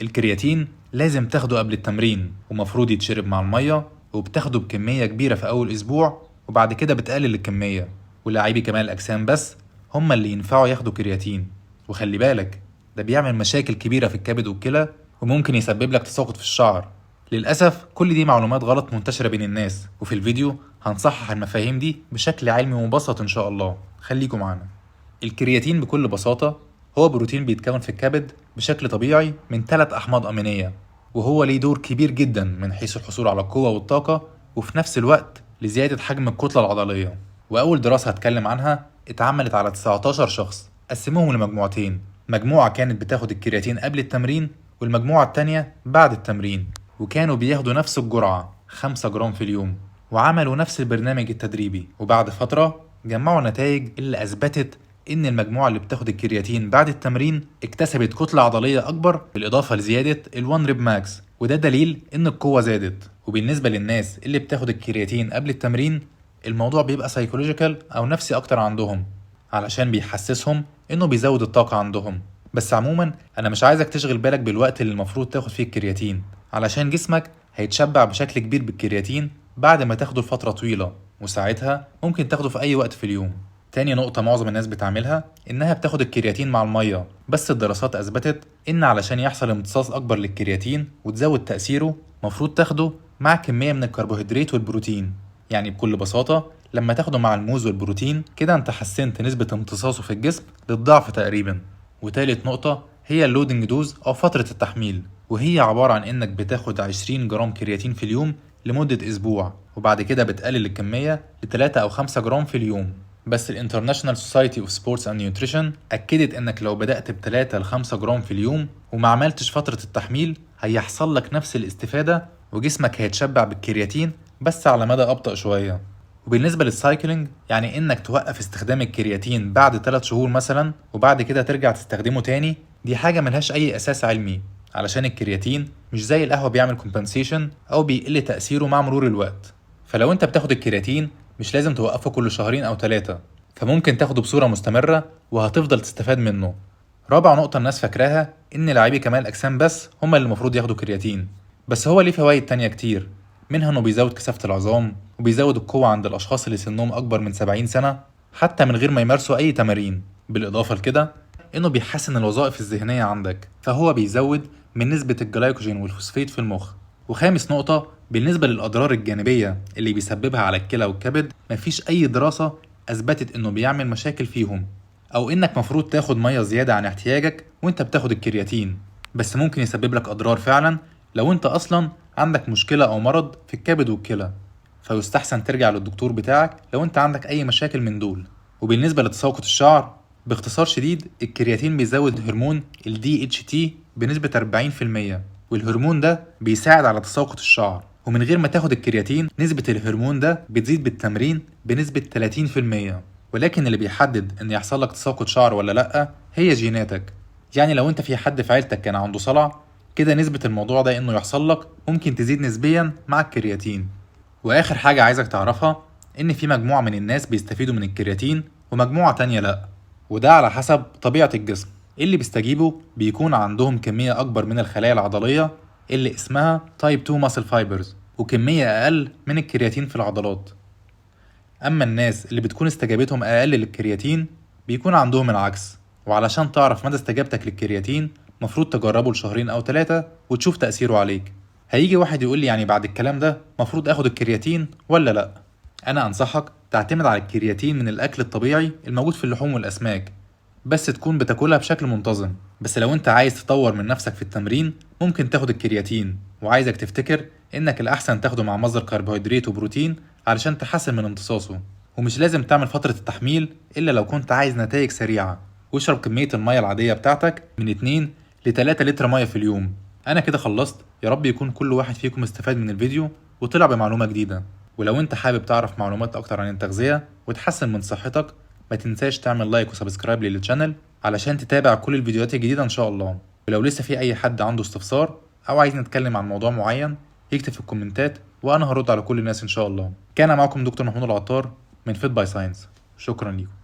الكرياتين لازم تاخده قبل التمرين، ومفروض يتشرب مع المية، وبتاخده بكمية كبيرة في أول أسبوع وبعد كده بتقلل الكمية. ولاعبي كمال الأجسام بس هما اللي ينفعوا ياخدوا كرياتين. وخلي بالك ده بيعمل مشاكل كبيرة في الكبد والكلى، وممكن يسبب لك تساقط في الشعر. للأسف كل دي معلومات غلط منتشرة بين الناس، وفي الفيديو هنصحح المفاهيم دي بشكل علمي مبسط إن شاء الله. خليكم معانا. الكرياتين بكل بساطة هو بروتين بيتكون في الكبد بشكل طبيعي من 3 أحماض أمينية، وهو ليه دور كبير جدا من حيث الحصول على القوة والطاقة، وفي نفس الوقت لزيادة حجم الكتلة العضلية. وأول دراسة هتكلم عنها اتعملت على 19 شخص، قسموهم لمجموعتين، مجموعة كانت بتاخد الكرياتين قبل التمرين والمجموعة التانية بعد التمرين، وكانوا بياخدوا نفس الجرعة 5 جرام في اليوم، وعملوا نفس البرنامج التدريبي. وبعد فترة جمعوا نتائج اللي أثبتت إن المجموعة اللي بتاخد الكرياتين بعد التمرين اكتسبت كتلة عضلية أكبر، بالإضافة لزيادة ال1 rep max، وده دليل إن القوة زادت. وبالنسبة للناس اللي بتاخد الكرياتين قبل التمرين، الموضوع بيبقى psychological أو نفسي أكتر عندهم، علشان بيحسسهم إنه بيزود الطاقة عندهم. بس عموما أنا مش عايزك تشغل بالك بالوقت اللي المفروض تاخد فيه الكرياتين، علشان جسمك هيتشبع بشكل كبير بالكرياتين بعد ما تاخده لفترة طويلة، وساعتها ممكن تاخده في أي وقت في اليوم. تاني نقطة معظم الناس بتعملها إنها بتاخد الكرياتين مع المية، بس الدراسات أثبتت إن علشان يحصل امتصاص أكبر للكرياتين وتزود تأثيره مفروض تاخده مع كمية من الكربوهيدرات والبروتين. يعني بكل بساطة لما تاخده مع الموز والبروتين كده انت حسنت نسبة امتصاصه في الجسم للضعف تقريبا. وتالت نقطة هي ال loading dose أو فترة التحميل، وهي عبارة عن إنك بتاخد 20 جرام كرياتين في اليوم لمدة أسبوع، وبعد كده بتقلل الكمية ل3 أو 5 جرام في اليوم. بس ال International Society of Sports and Nutrition أكدت إنك لو بدأت ب3 ل 5 جرام في اليوم وما عملتش فترة التحميل هيحصل لك نفس الاستفادة، وجسمك هيتشبع بالكرياتين بس على مدى أبطأ شوية. وبالنسبة لل cycling، يعني إنك توقف استخدام الكرياتين بعد 3 شهور مثلا وبعد كده ترجع تستخدمه تاني، دي حاجة ملهاش أي أساس علمي، علشان الكرياتين مش زي القهوة بيعمل compensation أو بيقل تأثيره مع مرور الوقت. فلو أنت بتاخد الكرياتين مش لازم توقفه كل شهرين أو 3، فممكن تاخده بصورة مستمرة وهتفضل تستفاد منه. رابع نقطة الناس فاكراها إن لاعبي كمال الأجسام بس هما اللي المفروض ياخدوا كرياتين، بس هو ليه فوائد تانية كتير، منها إنه بيزود كثافة العظام وبيزود القوة عند الأشخاص اللي سنهم أكبر من 70 سنة حتى من غير ما يمارسوا أي تمارين. بالإضافة لكده إنه بيحسن الوظائف الذهنية عندك، فهو بيزود من نسبة الجلايكوجين والفوسفات في المخ. وخامس نقطة بالنسبة للأضرار الجانبية اللي بيسببها على الكلى والكبد، مفيش أي دراسة أثبتت إنه بيعمل مشاكل فيهم، أو إنك مفروض تاخد مية زيادة عن احتياجك وإنت بتاخد الكرياتين، بس ممكن يسبب لك أضرار فعلا لو إنت أصلا عندك مشكلة أو مرض في الكبد والكلى، فيستحسن ترجع للدكتور بتاعك لو إنت عندك أي مشاكل من دول. وبالنسبة لتساقط الشعر، باختصار شديد الكرياتين بيزود هرمون ال DHT بنسبة 40%، والهرمون ده بيساعد على تساقط الشعر. ومن غير ما تاخد الكرياتين نسبة الهرمون ده بتزيد بالتمرين بنسبة 30%، ولكن اللي بيحدد ان يحصل لك تساقط شعر ولا لأ هي جيناتك. يعني لو انت في حد في عيلتك كان عنده صلع كده نسبة الموضوع ده انه يحصل لك ممكن تزيد نسبيا مع الكرياتين. واخر حاجة عايزك تعرفها ان في مجموعة من الناس بيستفيدوا من الكرياتين ومجموعة تانية لأ، وده على حسب طبيعة الجسم. اللي بيستجيبوا بيكون عندهم كمية أكبر من الخلايا العضلية اللي اسمها type 2 muscle fibers، وكمية أقل من الكرياتين في العضلات. أما الناس اللي بتكون استجابتهم أقل للكرياتين بيكون عندهم العكس. وعلشان تعرف مدى استجابتك للكرياتين مفروض تجربه لشهرين أو 3 وتشوف تأثيره عليك. هيجي واحد يقول لي يعني بعد الكلام ده مفروض آخد الكرياتين ولا لأ؟ أنا أنصحك تعتمد على الكرياتين من الأكل الطبيعي الموجود في اللحوم والأسماك، بس تكون بتاكلها بشكل منتظم. بس لو انت عايز تطور من نفسك في التمرين ممكن تاخد الكرياتين، وعايزك تفتكر انك الاحسن تاخده مع مصدر كربوهيدرات وبروتين علشان تحسن من امتصاصه. ومش لازم تعمل فترة التحميل الا لو كنت عايز نتائج سريعة. واشرب كمية المية العادية بتاعتك من 2 ل 3 لتر مية في اليوم. انا كده خلصت، يا رب يكون كل واحد فيكم استفاد من الفيديو وطلع بمعلومة جديدة. ولو انت حابب تعرف معلومات اكتر عن التغذية وتحسن من صحتك ما تنساش تعمل like و subscribe لل channel علشان تتابع كل الفيديوهات الجديدة ان شاء الله. ولو لسه في اي حد عنده استفسار او عايز نتكلم عن موضوع معين يكتب في الكومنتات وانا هرد على كل الناس ان شاء الله. كان معكم دكتور محمود العطار من Fit by Science. شكرا لكم.